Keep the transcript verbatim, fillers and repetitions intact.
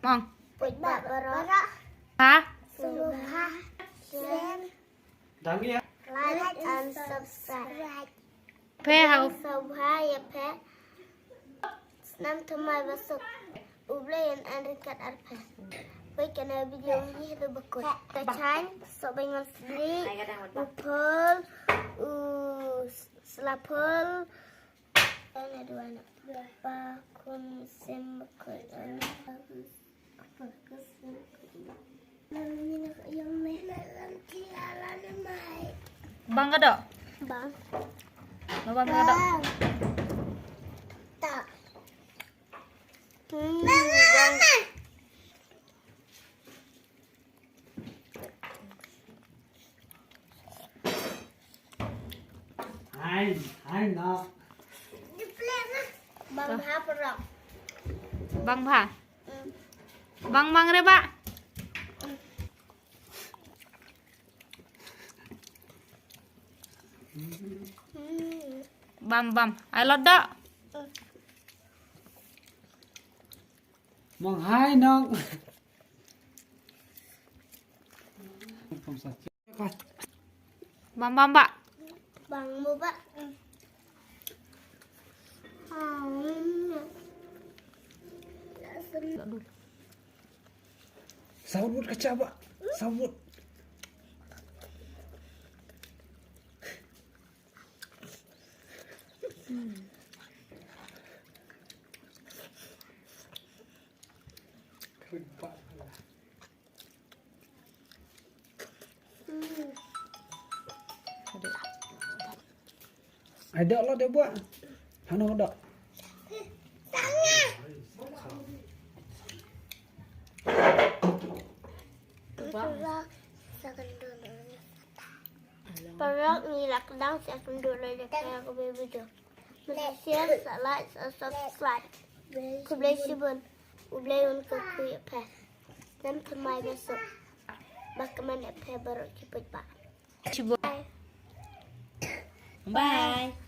Mong. Put ba baroh. Ha? Subha. Share. Dang ya. Like and subscribe. Phe ha. Subha ya phe. Snam thymmai ba suk. U Blei un ai ryngkat arphe. Peit kane video hi haduh ba kut. Ka Chain, Sohbeiñ Mansli, u Phol, u Slaphol, Ana duana. Ba kun sim kun. Bang ka dok? Bang. Ba bang ka dok? Bang. Tak. Hmm, bang. Hai, hai, no. Bang bha parok. Bang bha. Mm. Bang bang re ba. Mm. Bam bam. Ai lot dok. Mong hai nong. Bam bam ba. Bang mo ba. Sabut ka cha ba. Sabut. Ai dok lo dok buat. Hano dok. Parok ngi la kdang sa kynduh ïa ka video. Share, sa like, sa subscribe. Khublei shibun. U Blei un kyrkhu ïa phi. Snam thymmai ba suk. Ba kmen ïa phi baroh ki paidbah. Shibun. Bye. Bye.